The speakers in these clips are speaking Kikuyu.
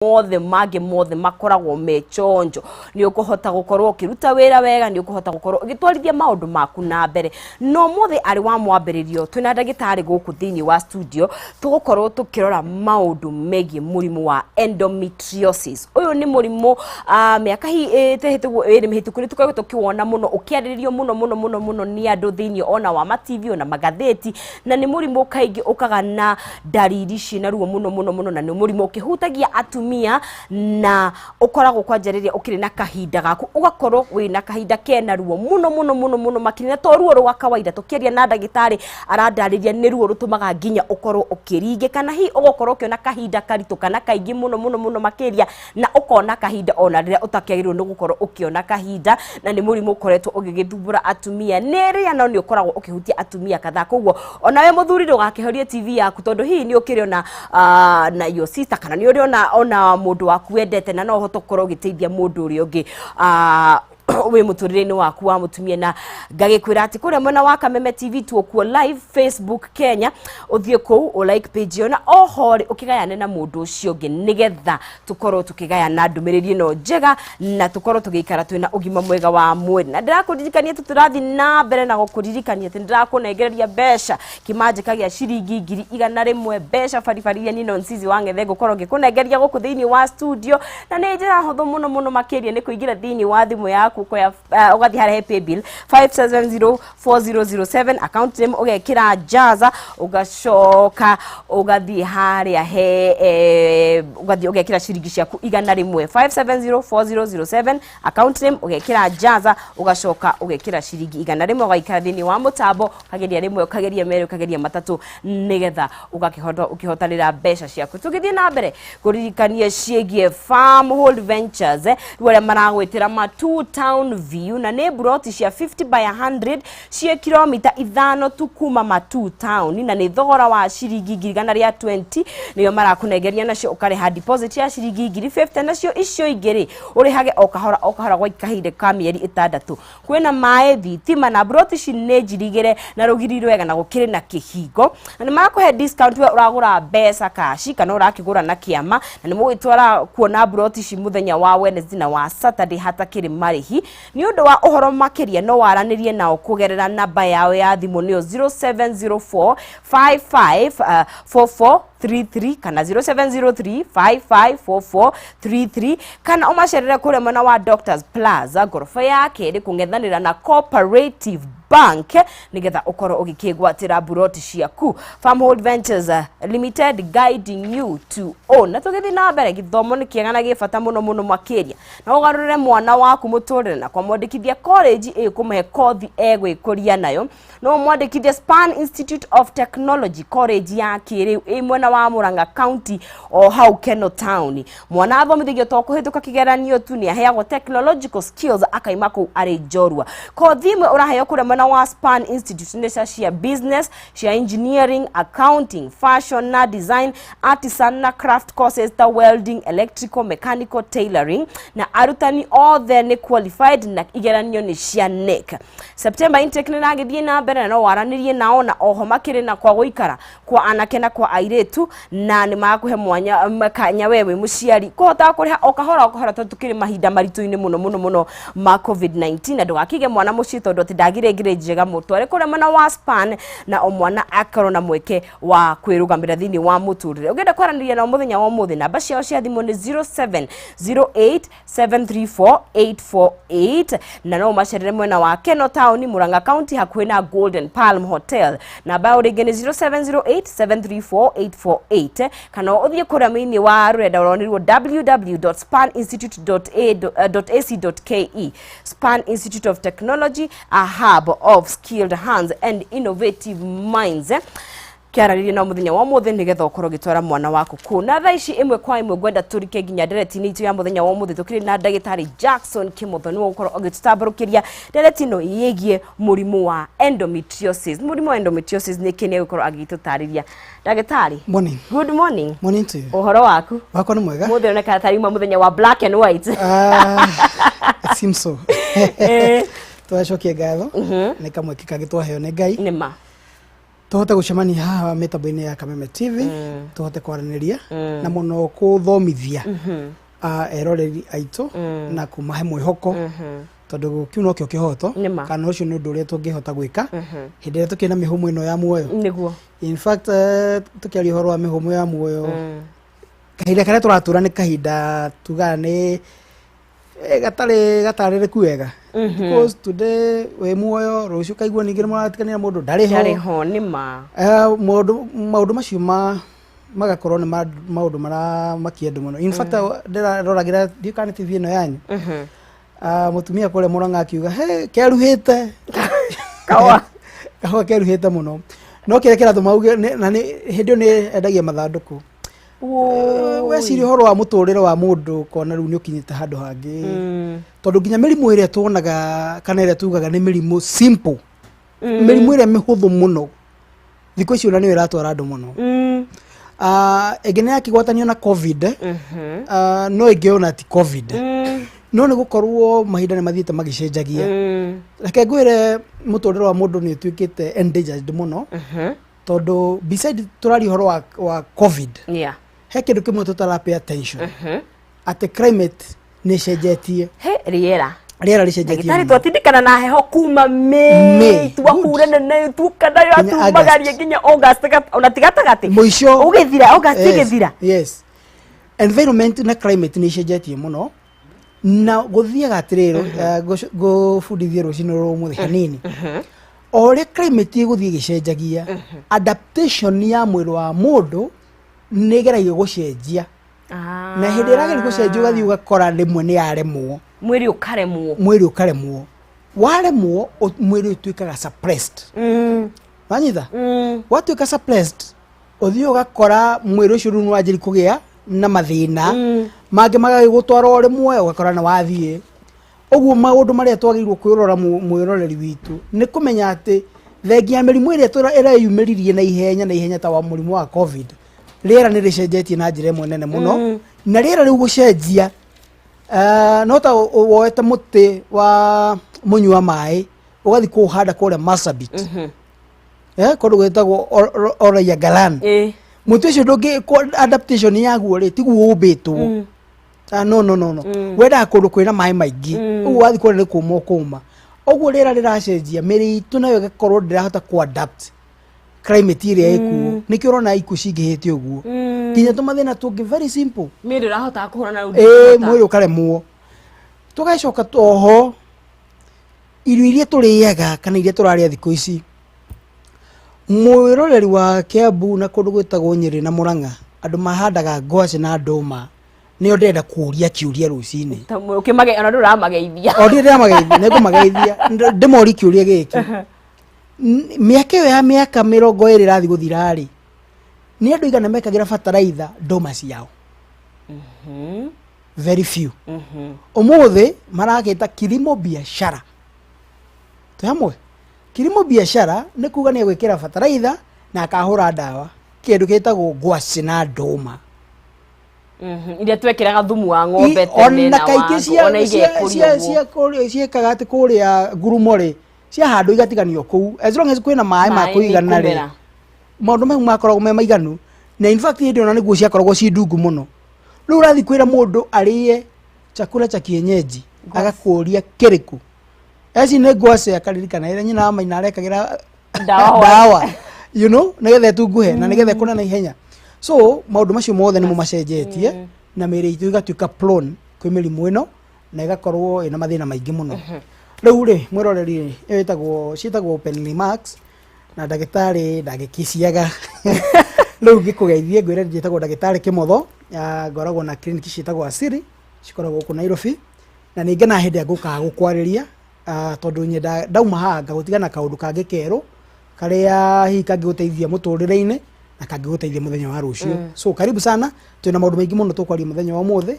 Mothe mangĩ mothe makoragwo me chonjo. Nĩ ũkũhota gũkorwo ũkĩruta wĩra wega, nĩ ũkũhota gũkorwo ũgĩtwarithia maũndũ maku na mbere. Na ũmũthĩ arĩ wa mwambĩrĩrio twĩna ndagĩtarĩ gũkũ thĩinĩ wa studio, tũgũkorwo tũkĩrora maũndũ megiĩ mũrimũ wa endometriosis. Ũyũ nĩ mũrimũ mĩaka 2 mĩhĩtũku nĩ tũkoretwo tũkĩwona mũno ũkĩarĩrĩrio mũno mũno mũno mũno nĩ andũ thĩinĩ ona wa ma TV ona magathĩti, na nĩ mũrimũ kaingĩ ũkaga na ndariri ciĩna ruo mũno mũno mũno, na nĩ mũrimũ ũkĩhutagia atumia na ũkoragwo kwanja rĩrĩa ũkĩrĩ na kahinda gaku, ũgakorwo wĩna kahinda kena ruo mũno mũno mũno mũno makĩria, na to ruo rwa kawaida. Tũkĩaria na ndagĩtarĩ arandarĩria nĩ ruo rũtũmaga nginya ũkorwo ũkĩringĩka, na hihi ũgakorwo ũkĩona kahinda karitũ kana kaingĩ mũno mũno mũno makĩria, na ũkona kahinda ona rĩrĩa ũtakĩagĩrĩirwo nĩ gũkorwo ũkĩona kahinda. Na nĩ mũrimũ ũkoretwo ũgĩgĩthumbũra atumia nĩ rĩa, no nĩ ũkoragwo ũkĩhutia atumia kadhaa. Koguo onawe mũthuri ndũgakĩhorie TV yaku, tondũ hihi nĩ ũkĩrĩ ona na your sister kana nĩ ũrĩ ona mũndũ waku wendete, na no ũhote gũkorwo ũgĩteithia mũndũ ũrĩa ũngĩ wĩ mũtũrĩre-inĩ waku wa mũtumia. Na ngagĩkwĩra atĩ kũrĩa mwena wa Kameme TV tuokuo live Facebook Kenya, ũthiĩ kũu ũ like page ĩyo, na oho rĩ ũkĩgayane na mũndũ ũcio ũngĩ, nĩgetha tũkorwo tũkĩgayana ndũmĩrĩri ĩno njega na tũkorwo tũgĩikara twĩna ũgima mwega wa mwĩrĩ. Na ndĩrakũririkania atĩ tũrathiĩ na mbere na gũkũririkania atĩ nĩndĩrakũnengereria mbeca kĩmanjĩka gĩa ciringi 100,000, mbeca baribari iria Nino Nsizi wa Ng'ethe ngũkorwo ngĩkũnengeria gũkũ thĩinĩ wa studio. Na nĩ njĩra hũthũ mũno mũno makĩria, nĩ kũingĩra thĩinĩ wa thimũ yaku, ũkoya ũgathiĩ harĩa he paybill 5704007, account name ũgekĩra Jaza, ũgacoka ũgathiĩ harĩa he ũgathiĩ ũgekĩra ciringi ciaku 100, 5704007, account name ũgekĩra Jaza, ũgacoka ũgekĩra ciringi 100, ũgaikara thĩinĩ wa mũtambo, ũkageria rĩmwe, ũkageria merĩ, ũkageria matatũ, nĩgetha ũgakĩhota ũkĩhotanĩra mbeca ciaku. Tũgĩthiĩ na mbere kũririkania ciĩgiĩ Farmhold Ventures, rĩu arĩa maragwĩtĩra Matu Town View, na nĩ mburoti cia 50 by 100 ciĩ kilomita 5 tu kuma Matu Town, na nĩ thogora wa ciringi 120,000 nĩyo marakũnengeria nacio. Ũkarĩha deposit ya ciringi 50,000, nacio icio ingĩ rĩ ũrĩhage o kahora o kahora gwa kahinda ka mĩeri 6. Kwĩna maĩ, thitima, na mburoti ici nĩ njirigĩre na rũgiri rwega na gũkĩrĩ na kĩhingo. Na nĩ marakũhe discount we ũragũra mbeca cash kana ũrakĩgũra na kĩama, na nĩ mũgwĩtwara kuona mburoti ici mũthenya wa Wednesday na wa Saturday hatakĩrĩ marĩhi. Nĩ ũndũ wa ũhoro makĩria no waranĩrie nao kũgerera namba yao ya thimũ, nĩyo 0704 55 44 33 kana 0703 554433, kana ũmacerere kũrĩa mwena wa Doctors Plaza, ngoroba ya kerĩ, kũng'ethanĩra na Cooperative Bank, nĩgetha ũkorwo ũgĩkĩgwatĩra mburoti ciaku. Farmhold Ventures Limited, guiding you to own. Na tũgĩthiĩ na mbere, gĩthomo nĩ kĩega na gĩ bata mũno mũno makĩria, na ũgarũrĩre mwana waku mũtũrĩre na kwamwandĩkithia college ĩkũmũhe kothi egwĩkũria nayo. No mwandĩkithie Span Institute of Technology, college ya kĩrĩu ĩ mwena wa Murang'a County o hau Keno Town. Mwana athomithagio to kũhĩtũka kĩgeranio tu, nĩ aheagwo technological skills akaima kũu arĩ njorua. Kothi imwe ũraheo kũrĩa mwena wa Span Institute nĩ cia business, cia engineering, accounting, fashion na design, artisan na craft courses ta welding, electrical, mechanical, tailoring, na arutani othe nĩ qualified na igeranio nĩ cia KNEC. September intake nĩ ragĩthiĩ na mbere, na no waranĩrie nao. Na oho makĩrĩ na kwa gũikara kwa anake na kwa airĩtu, na nĩ makũhe mwanya kanya we wĩ mũciari kũhota kũrĩha o kahora o kahora, tondũ tũkĩrĩ mahinda maritũ-inĩ mũno mũno mũno ma COVID-19. Na ndũgakĩige mwana mũciĩ tondũ atĩ ndagire grade njega, mũtware kũrĩa mwena wa Span na o mwana akorwo na mweke wa kwĩrũgamĩra thĩinĩ wa mũtũrĩre. Ũngĩenda kwaranĩria nao mũthenya wa ũmũthĩ, namba ciao cia thimũ nĩ 0708 734 848, na no macerere mwena wa Keno Town, Murang'a County, hakuhĩ na Golden Palm Hotel. Namba yao rĩngĩ nĩ 0708 734 848, kana ũthiĩ kũrĩa thĩinĩ wa rũrenda rũronirwo www.spaninstitute.ac.ke. Span Institute of Technology, a hub of skilled hands and innovative minds. Kĩarĩrĩrie na mũthenya wa ũmũthĩ nĩgetha ũkorwo ũgĩtwara mwana waku kũu. Na thaa ici ĩmwe kwa ĩmwe ngwenda tũrike nginya ndereti-inĩ itũ ya mũthenya wa ũmũthĩ. Tũkĩrĩ na ndagĩtarĩ Jackson Kimotho, nĩwe ũgũkorwo ũgĩtũtambũrũkĩria ndereti ĩno yĩgiĩ mũrimũ wa endometriosis. Mũrimũ wa endometriosis nĩ kĩ? Nĩ egũkorwo agĩtũtarĩria. Ndagĩtarĩ, Morning. good morning. Morning to you. Ũhoro waku? Wakwa nĩ mwega. Mũthĩ oneka tarĩ uma mũthenya wa black and white. Ah, it seems so. Twacokia ngatho nĩ kamweke kangĩ twaheo nĩ Ngai. Nĩ ma. Tũhote gũcemania haha mĩtambo-inĩ ya Kameme TV, tũhote kwaranĩria na mũno kũthomithia eroreri aitũ na kũmahe mwĩhoko, tondũ kĩu nokĩo kĩhoto. Nĩma. Kana ũcio nĩ ũndũ ũrĩa tũngĩhota gwĩka hĩndĩ ĩrĩa tũkĩrĩ na mĩhũmũ ĩno ya muoyo. In fact, tũkĩaria ũhoro wa mĩhũmũ ya muoyo, kahinda karĩa tũratũra nĩ kahinda tugaga nĩ gatarĩ gatarĩrĩku wega, because today wĩ muoyo, rũciũ kaigua ningĩ nĩ mũratiganĩra mũndũ ndarĩ ho. Ndarĩ ho, nĩma. Maũndũ macio magakorwo nĩ maũndũ maramakia andũ mũno. In fact, ndĩraroragĩra, ndiũĩ kana nĩ TV ĩno yanyu, mũtumia kũrĩa Mũrang'a akiuga he keruhĩte. Kahũa. Kahũa keruhĩte mũno, no kĩrĩa kĩratũma auge na nĩ hĩndĩ ĩyo nĩ endagia mathandũkũ. Weciria ũhoro wa mũtũrĩre wa mũndũ, ũkona rĩu nĩ ũkinyĩte handũ hangĩ, tondũ nginya mĩrimũ ĩrĩa tuonaga kana ĩrĩa tugaga nĩ mĩrimũ simple, mĩrimũ ĩrĩa mĩhũthũ mũno thikũ ici ona nĩyo ĩratwara andũ mũno. Ĩngĩ nĩ yakĩgwatanio na COVID, no ĩngĩ ona ti COVID, no nĩ gũkorwo mahinda nĩ mathiĩte magĩcenjagia. Reke ngwĩre, mũtũrĩre wa mũndũ nĩ ũtuĩkĩte endangered mũno, tondũ beside tũraria ũhoro wa COVID, he kĩndũ kĩmwe tũtara pay attention, atĩ climate nĩ ĩcenjetie. He rĩera. Rĩera rĩcenjetie Ndagĩtarĩ, mũno. twatindĩkana na heho kuma May, May. tua Good. kura nene tuka nayo Nginya atumagarie August. nginya August, ona ti gatagatĩ. Mũico. Ũgĩthira August. Yes, Ĩgĩthira. Yes, environment na climate nĩ icenjetie mũno, na gũthiaga atĩrĩrĩ, ngũbundithie rũcinĩ rũrũ ũmũthĩ hanini. O ũrĩa climate ĩgũthiĩ ĩgĩcenjagia, adaptation ya mwĩrĩ wa mũndũ nĩ ĩgeragia gũcenjia, na hĩndĩ ĩrageria gũcenjia ũgathiĩ ũgakora rĩmwe nĩ yaremwo. Mwĩrĩ ũkaremwo. Mwĩrĩ ũkaremwo. Waremwo, mwĩrĩ ũtuĩkaga suppressed. Wanyita? Watuĩka suppressed, ũthiĩ ũgakora mwĩrĩ ũcio rĩu nĩ wanjĩri kũgĩa na mathĩna mangĩ, magagĩgũtwara o rĩmwe ũgakora nĩ wathiĩ ũguo. Maũndũ marĩa twagĩrĩirwo kwĩrora, mwĩroreri witũ, nĩ kũmenya atĩ thengia ya mĩrimũ ĩrĩa ĩreyumĩririe na ihenya na ihenya ta wa mũrimũ wa COVID, rĩera nĩ rĩcenjetie na njĩra ĩmwe nene mũno. Na rĩera rĩu gũcenjia, no ta woete mũtĩ wa mũnyua maĩ ũgathiĩ kũũhanda kũrĩa Marsabit, kũndũ gwĩtagwo Oloyagalan. Mũtĩ ũcio ndũngĩ adaptation yaguo rĩ, tiguo ũmbĩtwo. Ah, no, no, no, no. Wendaga kũndũ kwĩna maĩ maingĩ. Ũguo wathiĩ kũrĩa nĩ kũma ũkũma. Ũguo rĩera rĩracenjia, mĩrĩ itũ nayo ĩgakorwo ndĩrahota kũ-adapt climate ĩrĩa ĩkuo. Nĩkĩo ũrona ikuũ cingĩhĩte ũguo, nginya tũmathĩna tũngĩ very simple. Mĩrĩ ũrahotaga kũhũrana na rĩu ndũngĩhota. Mwĩrĩ ũkaremwo. Tũgacoka oho irio iria tũrĩaga kana iria tũrarĩa thikũ ici, mwĩroreri wa Kiambu na kũndũ gwĩtagwo Nyĩrĩ na Mũrang'a, andũ mahandaga ngwacĩ na ndũma, nĩo ndĩrenda kũria kĩũria rũcinĩ. Ũkĩmage ona ndũramageithia. O ndirĩ ndĩramageithia, nĩ ngũmageithia, ndĩmorie kĩũria gĩkĩ. Mĩaka ĩyo ya mĩaka 20 ĩrathiĩ gũthira rĩ, nĩ andũ igana mekagĩra bataraitha ndũma ciao? Very few. Ũmũthĩ maragĩta kilimo biashara. Twĩ hamwe? Kilimo biashara nĩ kuga nĩ egwĩkĩra bataraitha na akahũra ndawa kĩndũ gĩtagwo ngwacĩ na ndũma. Iria twekĩraga thumu wa ng'ombe tene ona na kaingĩ wa ona igekũria ũguo. Ciĩkaga atĩ kũrĩa ngurumo rĩ, ciahandwo igatiganio kũu, as long as kwĩna maĩ ma Maĩ kũigana rĩ, nĩikũmera. Maũndũ mau makoragwo me maiganu, na in fact hĩndĩ ĩyo ona nĩguo ciakoragwo ci ndungu mũno. Rĩu ũrathiĩ kwĩra mũndũ arĩe chakula cha kienyeji, agakũria kĩrĩkũ? Eci nĩ ngwacĩ, akaririkana ĩrĩa nyina wa maina arekagĩra Ndawa. ndawa nĩgetha ĩtunguhe na nĩgetha ĩkũre na ihenya. So maũndũ macio mothe nĩmo macenjetie, na mĩĩrĩ itũ ĩgatuĩka prone kwĩ mĩrimũ ĩno na ĩgakorwo ĩna mathĩna maingĩ mũno. Rĩu rĩ, mwĩroreri rĩ, ĩyo ĩtagwo ciĩtagwo open remarks na ndagĩtarĩ ndangĩkĩciaga. Rĩu ngĩkũgeithie, ngwĩre njĩtagwo ndagĩtarĩ Kĩmotho. Ngoragwo na clinic ciĩtagwo Asili, cikoragwo gũkũ Nairobi, na nĩ ngenaga hĩndĩ ĩrĩa ngũkaga gũkwarĩria, tondũ nyenda ndauma haha ngagũtiga na kaũndũ kangĩ kerũ karĩa hihi kangĩgũteithia mũtũrĩre-inĩ na kangĩgũteithia mũthenya wa rũciũ. So karibu sana. Twĩna maũndũ maingĩ mũno tũkwaria mũthenya wa ũmũthĩ,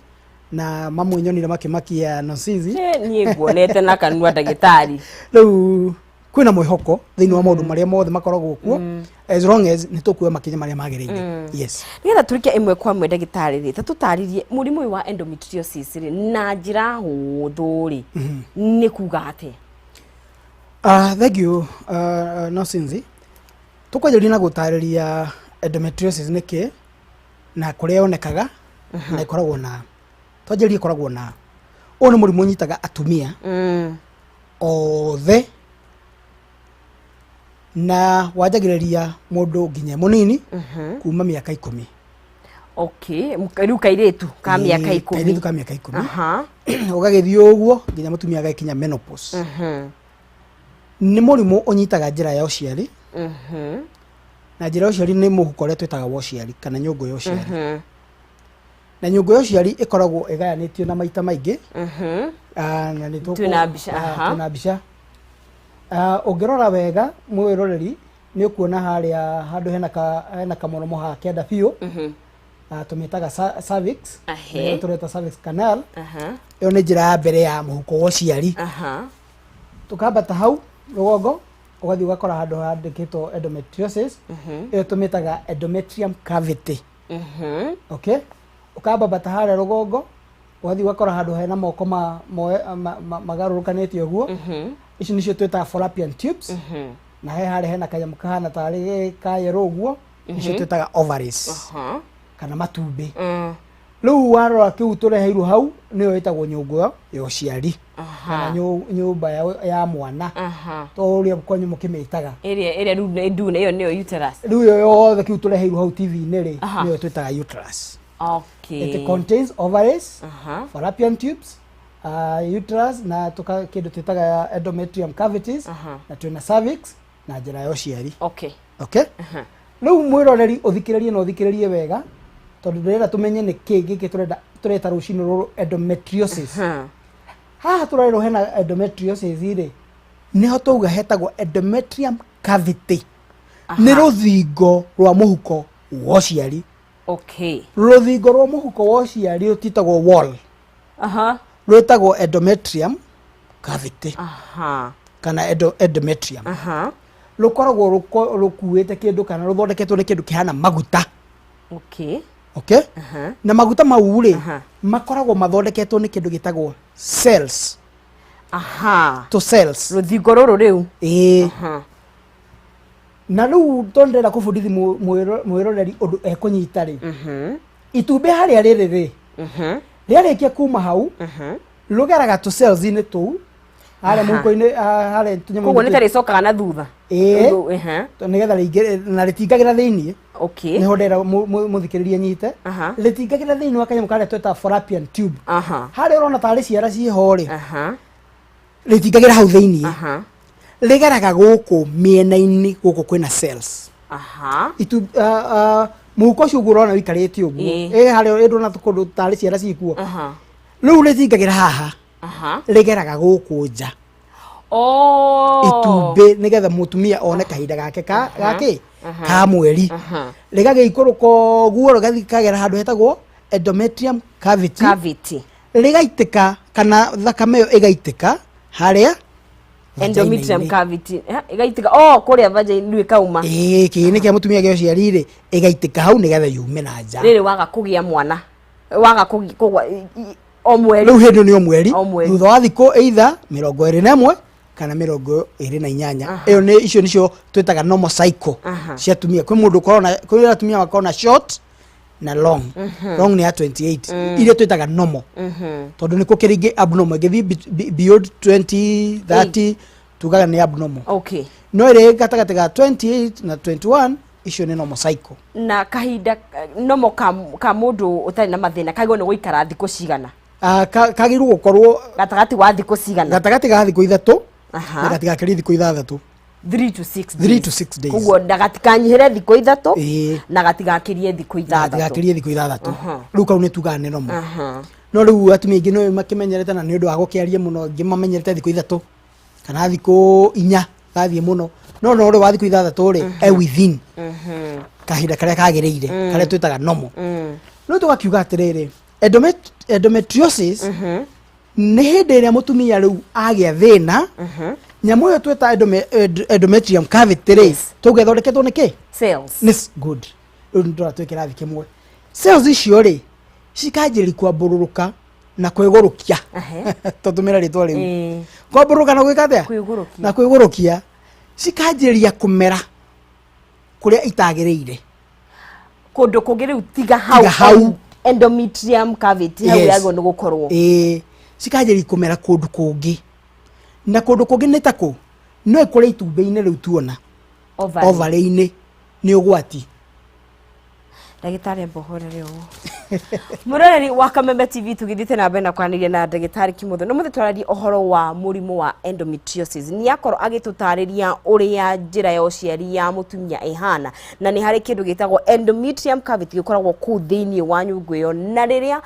na mamwe nyonire makĩmakia Nonsizi. Niĩ nguonete na kanua, ndagĩtarĩ. Rĩu kwĩna mwĩhoko thĩinĩ wa maũndũ marĩa mothe makoragwo kuo, as long as nĩ tũkuoya makinya marĩa magĩrĩire, yes. Nĩgetha tũrike ĩmwe kwa ĩmwe, ndagĩtarĩ rĩ, ta tũtarĩrie mũrimũ ũyũ wa endometriosis rĩ, na njĩra hũthũ rĩ, nĩ kuga atĩa? Thank you, Nosinzi. Tũkwanjĩrĩria na gũtarĩria endometriosis nĩ kĩ na kũrĩa yonekaga na ĩkoragwo na twanjĩrĩrie ĩkoragwo na ũyũ nĩ mũrimũ ũnyitaga atumia othe na wanjagĩrĩria mũndũ nginya e mũnini kuma mĩaka 10. Okay, rĩu kairĩtu ka mĩaka 10. Kairĩtu ka mĩaka 10. Ũgagĩthiĩ ũguo nginya mũtumia agagĩkinya menopause. Nĩ mũrimũ ũnyitaga njĩra ya ũciari. Na njĩra ya ũciari nĩ mũhuko ũrĩa twĩtaga wa ũciari kana nyũngũ ya ũciari. Na nyũngũ ya ũciari ĩkoragwo ĩgayanĩtio na maita maingĩ. Na nĩ Twĩna mbica, twĩna mbica. Ũngĩrora wega mwĩroreri nĩ ũkuona harĩa handũ hena kamũromo ha kĩanda biũ. Tũmĩtaga cervix. Nĩyo tũreta cervix canal. Ĩyo nĩ njĩra ya mbere ya mũhuko wa ũciari. Tũkambata hau rũgongo ũgathiĩ ũgakora handũ handĩkĩtwo endometriosis. Ĩyo tũmĩtaga endometrium cavity. Okay, ũkambambata harĩa rũgongo ũgathiĩ ũgakora handũ hena moko magarũrũkanĩte ũguo. Ici nĩcio twĩtaga fallopian tubes. Na he harĩa hena kanyamũ kahana tarĩ ka yellow ũguo, nĩcio twĩtaga ovaries kana matumbĩ. Rĩu warora kĩu tũreheirwo hau nĩyo ĩtagwo nyũngũ ya ũciari kana nyũmba ya mwana, to ũrĩa kwanyu mũkĩmĩtaga. Ĩrĩa rĩu nĩ ndune, ĩyo nĩyo uterus. Rĩu ĩyo yothe kĩu tũreheirwo hau TV-inĩ rĩ, nĩyo twĩtaga uterus. It contains ovaries, fallopian tubes, uterus na tuka kĩndũ twĩtaga endometrium cavities, na twĩna cervix na njĩra ya ũciari. Okay? Rĩu mwĩroreri ũthikĩrĩrie na ũthikĩrĩrie wega tondũ ndĩrenda tũmenye nĩ kĩ gĩkĩ tũrenda tũreta rũcinĩ rũrũ endometriosis. Haha tũrerwo hena endometriosis rĩ, nĩho twauga hetagwo endometrium cavity. Nĩ rũthingo rwa mũhuko wa ũciari. Rũthingo rwa mũhuko wa ũciari rũtitagwo wall. Rwĩtagwo endometrium cavity. Kana endometrium. Rũkoragwo rũkuĩte kĩndũ kana rũthondeketwo nĩ kĩndũ kĩhana maguta. Okay? Na maguta mau rĩ, makoragwo mathondeketwo nĩ kĩndũ gĩtagwo cells. To cells. Rũthingo rũrũ rĩu. Ĩĩ. Na rĩu tondũ ndĩrenda kũbundithia mwĩroreri ũndũ ekũnyita rĩ, itumbĩ harĩa rĩrĩ rĩ, rĩarĩkia kuma hau, rũgeraga tũ cells-inĩ tũu harĩa mũhuko-inĩ, harĩa tũnyamũ Koguo nĩ ta rĩcokaga na thutha. Ĩĩ. Ũguo, Nĩgetha rĩingĩre na rĩtingagĩra thĩiniĩ. Nĩho ndĩrenda mũthikĩrĩria nyite. Rĩtingagĩra thĩiniĩ wa kanyamũ karĩa twĩtaga fallopian tube. Harĩa ũrona tarĩ ciara ciĩho rĩ, rĩtingagĩra hau thĩiniĩ. Rĩgeraga gũkũ mĩena-inĩ gũkũ kwĩna cells. Mũhuko ũcio ũguo ũrona ũikarĩte ũguo. Ĩ, harĩa ndũrona kũndũ tarĩ ciara ciĩkuo. Rĩu rĩtingagĩra haha. Rĩgeraga gũkũ nja. Itumbĩ nĩgetha mũtumia one kahinda gake gakĩ ka mweri. Rĩgagĩikũrũka ũguo rĩgathiĩ kagera handũ hetagwo endometrium cavity. Cavity. Rĩgaitĩka kana thakame ĩyo ĩgaitĩka harĩa Endometrium vagina-inĩ. cavity. Ĩgaitĩka, oh, kũrĩa vagina rĩu ĩkauma. Ĩĩ, kĩĩ nĩ kĩa mũtumia gĩa ũciari rĩ, ĩgaitĩka hau nĩgetha yume na nja. Rĩrĩ waga kũgĩa mwana, waga kũgwa, o mweri. Rĩu hĩndĩ nĩ o mweri. O mweri. Thutha wa thikũ either 21 kana 28. Ĩyo nĩ, icio nĩcio twĩtaga normal cycle cia atumia. Kwĩ mũndũ ũkoragwo na, kwĩ atumia makoragwo na short na long. Long nĩ ya 28. Iria twĩtaga normal. Tondũ nĩ gũkĩrĩ ingĩ abnormal, ĩngĩthiĩ beyond 20, 30, tugaga nĩ abnormal. No ĩrĩa ĩ gatagatĩ ga 28 na 21, icio nĩ normal cycle. Na kahinda normal ka mũndũ ũtarĩ na mathĩna kagĩrĩirwo nĩ gũikara thikũ cigana? Kagĩrĩirwo gũkorwo gatagatĩ wa thikũ cigana? Gatagatĩ ga thikũ 3 na gatigakĩrie thikũ 6. 3 to 6 3 days. to 6 days. Koguo ndagatikanyihĩre thikũ 3 na gatigakĩrie thikũ 6. Gatigakĩrie thikũ 6. Rĩu kau nĩ tugaga nĩ normal. No rĩu atumia aingĩ nĩ makĩmenyerete na nĩ ũndũ wa gũkĩaria mũno, angĩ mamenyerete thikũ 3 kana thikũ 4 gathiĩ mũno. No no ũrĩ wa thikũ 6 rĩ, e within kahinda karĩa kagĩrĩire, karĩa twĩtaga normal. Rĩu tũgakiuga atĩrĩrĩ, endometriosis nĩ hĩndĩ ĩrĩa mũtumia rĩu agĩa thĩna, nyamũ ĩyo twĩta endometrium cavity rĩ, tauga ĩthondeketwo nĩ kĩ? Cells. Nĩ good. Rĩu nĩ ndĩrona twĩ kĩrathi kĩmwe. Cells icio rĩ, cikanjĩrĩria kwambũrũrũka na kwĩgũrũkia. Tũtũmĩre rĩtwa rĩu. Kwambũrũrũka na gwĩka atĩa? Kwĩgũrũkia. Na kwĩgũrũkia. Cikanjĩrĩria kũmera. Kũrĩa itagĩrĩire. Kũndũ kũngĩ rĩu tiga hau. Tiga hau. Endometrium cavity hau. Yes. Yagĩrĩirwo nĩ gũkorwo. Ĩĩ, cikanjĩrĩria kũmera kũndũ kũngĩ, na kũndũ kũngĩ nĩ ta kũ? No ĩkũre itumbĩ-inĩ rĩu tuona. Ovary. Ovary-inĩ nĩ ũgwati. Ndagĩtarĩ, mbohorere ũũ. Mũroreri wa Kameme TV, tũgĩthiĩte na mbere na kwaranĩria na ndagĩtarĩ Kimotho no mũthĩ twararie ũhoro wa mũrimũ wa endometriosis. Nĩ akorwo agĩtũtarĩria ũrĩa njĩra ya ũciari ya mũtumia ĩhana, na nĩ harĩ kĩndũ gĩtagwo endometrium cavity gĩkoragwo kũu thĩinĩ wa nyũngũ ĩyo, na rĩrĩa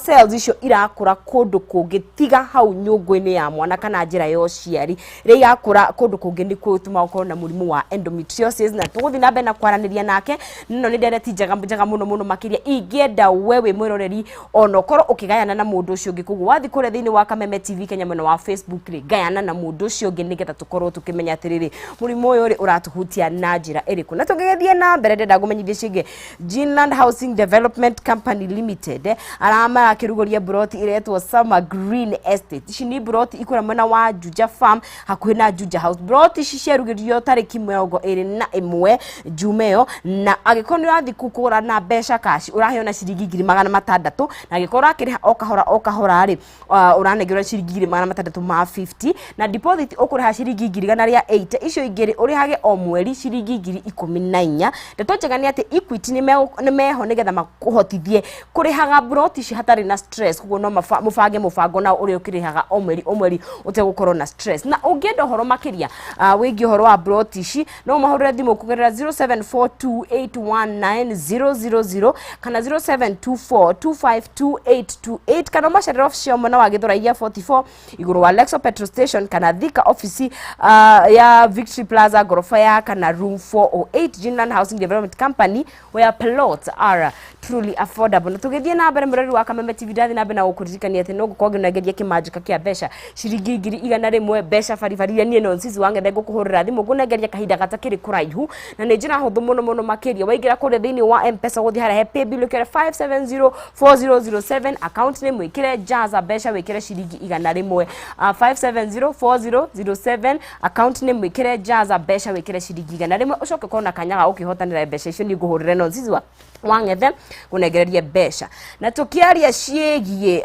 cells icio irakũra kũndũ kũngĩ tiga hau nyũngũ-inĩ ya mwana kana njĩra ya ũciari, rĩrĩa irakũra kũndũ kũngĩ nĩ gũtũma gũkorwo na mũrimũ wa endometriosis. Na tũgũthiĩ na mbere na kwaranĩria nake. No nĩ ndereti njega njega mũno mũno makĩria ingĩenda we wĩ mwĩroreri ona ũkorwo ũkĩgayana na mũndũ ũcio ũngĩ. Koguo wathiĩ kũrĩa thĩinĩ wa Kameme TV Kenya mwena wa Facebook rĩ, gayana na mũndũ ũcio ũngĩ nĩgetha tũkorwo tũkĩmenya atĩrĩrĩ, mũrimũ ũyũ rĩ ũratũhutia na njĩra ĩrĩkũ. Na tũngĩgĩthiĩ na mbere, ndĩrenda ngũmenyithie ciĩgiĩ Ginland Housing Development Company Limited, arĩa marakĩrugũria mburoti ĩretwo Summer Green Estate. Ici nĩ mburoti ikũrĩa mwena wa Juja Farm, hakuhĩ na Juja House. Mburoti ici ciarugĩrio tarĩki 21 Juma ĩyo, na angĩkorwo nĩ ũrathiĩ kũgũra na mbeca cash, ũraheo na ciringi 600,000, na angĩkorwo ũrakĩrĩha o kahora o kahora rĩ, ũranengerwo ciringi 650,000, na deposit ũkũrĩha ciringi 180,000, icio ingĩ rĩ ũrĩhage o mweri ciringi 14,000. Ndeto njega nĩ atĩ Equity nĩ meho nĩgetha makũhotithie kũrĩhaga mburoti ici hatarĩ na stress. Koguo no mũbange mũbango na ũrĩa ũkĩrĩhaga o mweri o mweri ũtegũkorwo na stress. Na ũngĩenda ũhoro makĩria wĩgiĩ ũhoro wa mburoti ici, no mahũrĩre thimũ kũgerera 0742819000 kana 0724252828, kana ũmacerere ofici yao mwena wa Gĩthũrai 44 igũrũ wa Lexo petrol station, kana Thika ofici ya Victory Plaza, ngoroba ya kana, room 408. Ginland Housing Development Company, where plots are truly affordable. Na tũgĩthiĩ na mbere, mũrori wa Kameme TV, ndathiĩ na mbere na gũkũririkania atĩ no ngũkorwo ngĩnengeria kĩmanjĩka kĩa mbeca ciringi 100,000, mbeca baribari iria niĩ no Nsisi wa Ng'ethe ngũkũhũrĩra thimũ ngũnengeria kahinda gatakĩrĩ kũraihu, na nĩ njĩra hũthũ mũno mũno makĩria. Waingĩra kũrĩa thĩinĩ wa M-Pesa, gũthiĩ harĩa he paybill, ũkĩre 5704007, account name wĩkĩre Jaza mbeca, wĩkĩre ciringi 100. 5704007, account name wĩkĩre Jaza mbeca, wĩkĩre ciringi 100, ũcoke ũkorwo na kanya ga gũkĩhotanĩra mbeca icio. Niĩ ngũhũrĩre no Nsisi wa Wang'ethe kũnengereria mbeca. Na tũkĩaria ciĩgiĩ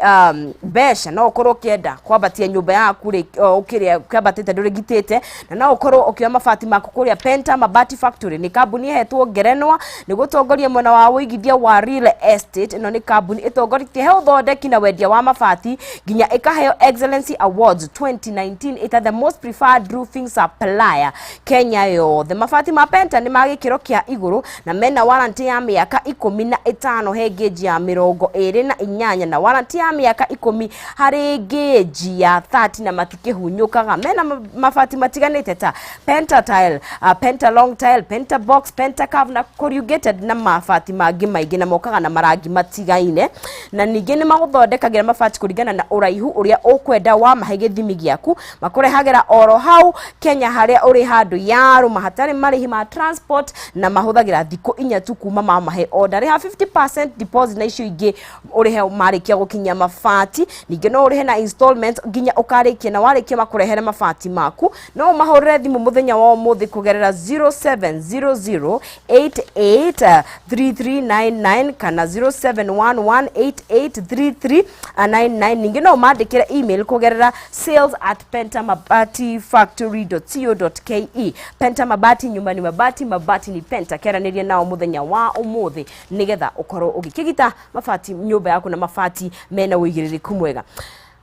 mbeca, no ũkorwo ũkĩenda kwambatia nyũmba yaku rĩ, ũkĩrĩa ũkĩambatĩte ndũrĩgitĩte, na no ũkorwo ũkĩoya mabati maku kũrĩa Penta Mabati Factory. Nĩ kambuni ĩhetwo ngerenwa nĩ gũtongoria mwena wa ũigithia wa real estate. Ĩno nĩ kambuni ĩtongoretie he ũthondeki na wendia wa mabati, nginya ĩkaheo Excellency Awards 2019 ĩta the most preferred roofing supplier Kenya yothe. Mabati ma Penta nĩ ma gĩkĩro kĩa igũrũ na mena warranty ya mĩaka 15 he gauge ya 28, na warranty ya mĩaka 10 harĩ gauge ya 30, na matikĩhunyũkaga. Mena mabati matiganĩte ta Penta tile, Penta long tile, Penta box, Penta curve na corrugated, na mabati mangĩ maingĩ, na mokaga na marangi matigaine. Na ningĩ nĩ magũthondekagĩra mabati kũringana na ũraihu ũrĩa ũkwenda. Wamahe gĩthimi gĩaku, makũrehagĩra oro hau Kenya harĩa ũrĩ handũ yarũma hatarĩ marĩhi ma transport, na mahũthagĩra thikũ 4 tu kuma mamahe order. Rĩha 50% deposit na icio ingĩ ũrĩhe marĩkia gũkinyia mabati. Ningĩ no ũrĩhe na installment nginya ũkarĩkia, na warĩkia makũrehere mabati maku. No ũmahũrĩre thimũ mũthenya wa ũmũthĩ kũgerera 0700 883399 kana 0711883399. Ningĩ no ũmandĩkĩre email kũgerera sales@pentamabatifactory.co.ke. Penta Mabati, nyumba ni mabati, mabati ni Penta. Kĩaranĩria nao mũthenya wa ũmũthĩ nĩgetha ũkorwo ũgĩkĩgita mabati nyũmba yaku na mabati mena ũigĩrĩrĩku mwega.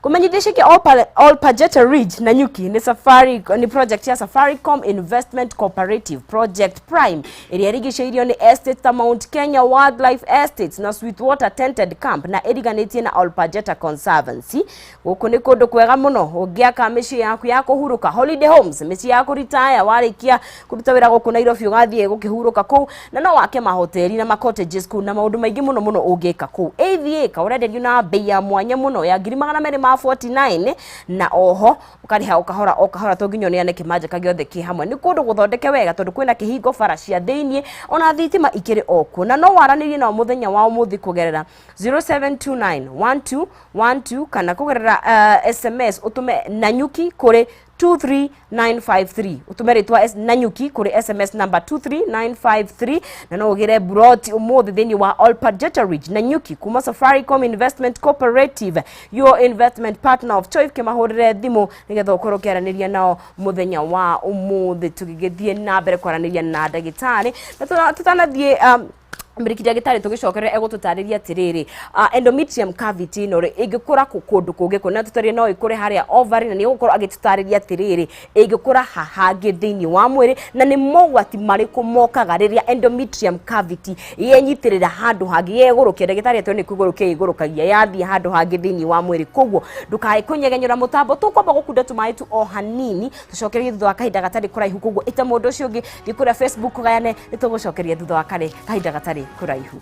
Kũmenyithia ciĩgiĩ All Pajeta Ridge Nanyuki nĩ safari nĩ project ya Safaricom Investment Cooperative, Project Prime, ĩrĩa ĩrigicĩirio nĩ estate ta Mount Kenya Wildlife Estates na Sweetwater Tented Camp, na ĩriganĩtie na All Pajeta Conservancy. Gũkũ nĩ kũndũ kwega mũno ũngĩaka mĩciĩ yaku ya kũhurũka, holiday homes, mĩciĩ ya kũritaya warĩkia kũruta wĩra gũkũ Nairobi, ũgathiĩ gũkĩhurũka kũu, na no wake mahoteli na macottages kũu na maũndũ maingĩ mũno mũno ũngĩka kũu. Eighth acre ũrenderio na bei ya mwanya mũno ya 249,000, na oho ũkarĩha o kahora o kahora to nginya ũneane kĩmanjĩka gĩothe kĩ hamwe. Nĩ kũndũ gũthondeke wega tondũ kwĩna kĩhingo, bara cia thĩiniĩ, ona thitima ikĩrĩ o kuo. Na no waranĩrie nao mũthenya wa ũmũthĩ kũgerera 0729 1212 kana kũgerera SMS, ũtũme Nanyuki kũrĩ 23953. Ũtũme rĩtwa Nanyuki kũrĩ SMS number 23953 na no ũgĩre buroti ũmũthĩ thĩinĩ wa Olpad Jeta Ridge Nanyuki kuma Safaricom Investment Cooperative, your investment partner of choice. Kĩmahũrĩre thimũ nĩgetha ũkorwo ũkĩaranĩria nao mũthenya wa ũmũthĩ. Tũgĩgĩthiĩ na mbere kwaranĩria na ndagĩtarĩ na tũtanathiĩ mbiriki, ndagĩtarĩ tũgĩcokerera egũtũtarĩria atĩrĩrĩ, endometrium cavity ĩno rĩ, ĩngĩkũra kũndũ kũngĩ kũna tũtarĩrie no ĩkũre harĩa ovary, na nĩ egũkorwo agĩtũtarĩria atĩrĩrĩ, ĩngĩkũra ha hangĩ thĩinĩ wa mwĩrĩ, na nĩ mogwati marĩkũ mokaga rĩrĩa endometrium cavity yenyitĩrĩra handũ hangĩ, yegũrũkia. Ndagĩtarĩ atĩ nĩ kwĩgũrũkia ĩgũrũkagia yathiĩ handũ hangĩ thĩinĩ wa mwĩrĩ. Koguo ndũkae kũnyegenyũra mũtambo, tũkwamba gũkunda tũmaĩ tu o hanini, tũcokerie thutha wa kahinda gatarĩ kũraihu. Koguo ĩta mũndũ ũcio ũngĩ, thiĩ kũrĩa Facebook ũgayane, nĩ tũgũcokeria thutha wa kahinda gatarĩ kũraihu.